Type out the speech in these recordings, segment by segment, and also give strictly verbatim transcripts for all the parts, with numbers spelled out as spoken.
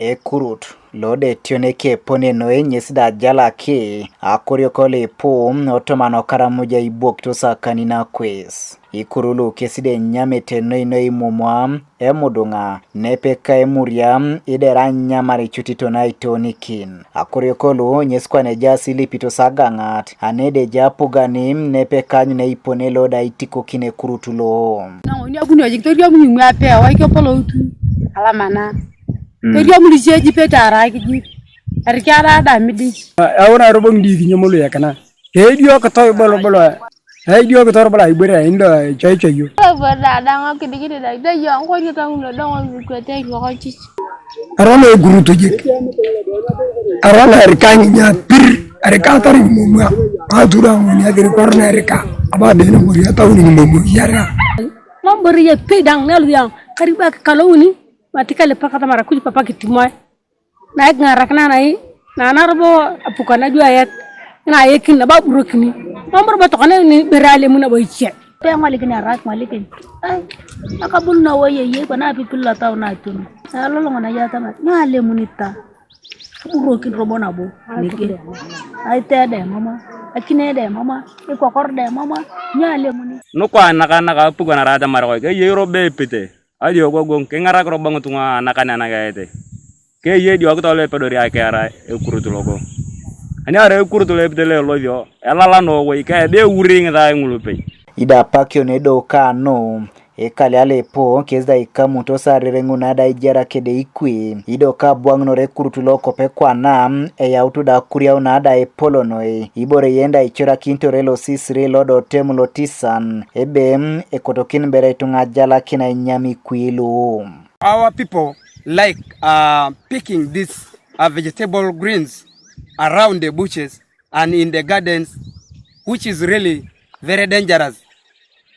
Ekurut lo da etionek epone noi ŋes da ajalaki akoriok lo ipu otoman o Karamoja ibuokitos akani nakwes. Ikuru lu kes da enyamete noi noi imumwa, emuduŋa, nepepe ka emuria, idera anyamar icutito naitonikin. Akoriok lu ŋes kwana ejaas ilipitos agaŋat, ane da ejai apugan, nepepe ka aanyun eipone lo da itikokin ekurut lo. Naŋoni abunio jik toriamu nyuŋu ape awai kepoloutu alamana. Mm. Toriamu lice ejipete arai kijip. Erikara da midis. Euna robo ŋidi kinyom lu ekana. Keidio kitoi bolo bolo. Keidio kitoi bolo ibore aindo ecoicoyo. Bolo da daŋ kidigidi da. Itejo ŋkoit kitaun lo doŋ lukwete iruokocich. Arwana egurutu jik. Arwana erika ŋinya pir. Erika atari ŋimomua. Atura ŋoni atiri kwarna erika. Aba bene mori atauni ŋimomua yara. Mam bori ye pei daŋ nelu yaŋ. Karibu akikalouni. Matikali paka tamara kuji papa kitimoi. Na ikiŋarakina nai. Na narbo apukana juayat. Na yekin nabo aburokini. Mam bori bo tokona ni bere alemu nabo ice. Pe ŋolikin arak ŋolikin. Ai, akabul na woi eyei kwana apipil lotau na atumi. Aloloŋ na yatamat. Nyo alemunita. Aburokin robo nabo. Niki. Aite da emama. Akine da emama. Ikokor da emama. Nyo alemuni. Nukwa naka naka apugan arai atamar koi. Keyei robo epite. Aliogogoŋ, kiŋarak robo ŋituŋa anakanenak ete. Keyei diokit lo epedori akear ekurut logo. Ani arai ekurut lo epite lo elosio, elala nowoi, ka ebe euri ŋithae ŋulupei. Ido apakio nedo kanu, ikalia lepo, kes da ikamutos arere ŋuna da ijarak ede ikwi, ido ka abwaŋinor ekurut lo kope kwana, eyautu da akuriau na da epol noi, ibore yen da icorakinitore lo sisiri lo dotem lo tisan, ebe, ekotokin bere ituŋa ajalakin ainyam ikwi lu. Our people like, uh, picking these, uh, vegetable greens around the bushes and in the gardens, which is really very dangerous.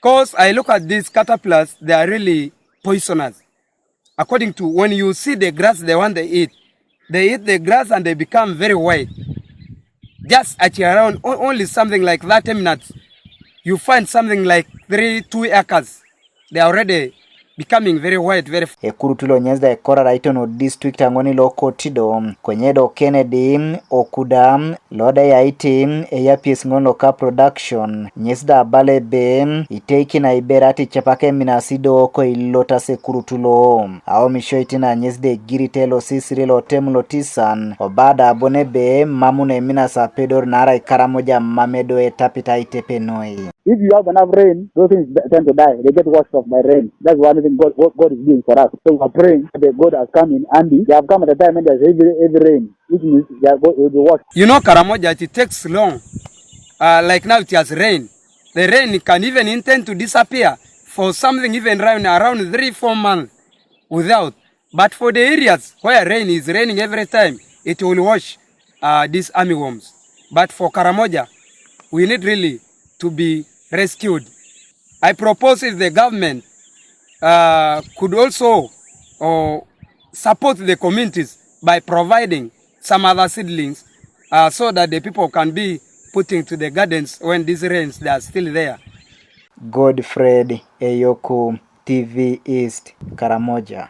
'Cause I look at these caterpillars, they are really poisonous. According to when you see the grass, the one they eat, they eat the grass and they become very white. Just at around o-, only something like thirty minutes, you find something like three, two acres. They are already becoming very white, very f- Ekurut lo nyes da ekorara itono district aŋoni lo Kotido, kwenye do Kennedy, Okuda, lo da eyaiti, eyapies ŋon loka production, nyes da abala ebe, iteikina iberat icepak eminas ido koilotas ekurut lo. Aomisio itina nyes da egirite lo sisiri lotem lo tisan, oba da abon ebe, mamun eminas apedor naarai Karamoja mam edo etapit aitepe noi. If you have enough rain, those things tend to die. They get washed off by rain. That's one thing God, what God is doing for us. So we are praying that the God has come in and they have come at a time when there's heavy, heavy rain, which means they are go-, will be washed. You know, Karamoja, it takes long. Uh, like now it has rain. The rain can even intend to disappear for something even around, around three, four months without. But for the areas where rain is raining every time, it will wash, uh, these armyworms. But for Karamoja, we need really to be rescued. I propose if the government, uh, could also, uh, support the communities by providing some other seedlings, uh, so that the people can be putting to the gardens when these rains, they are still there. Godfred Eyoku, T V East, Karamoja.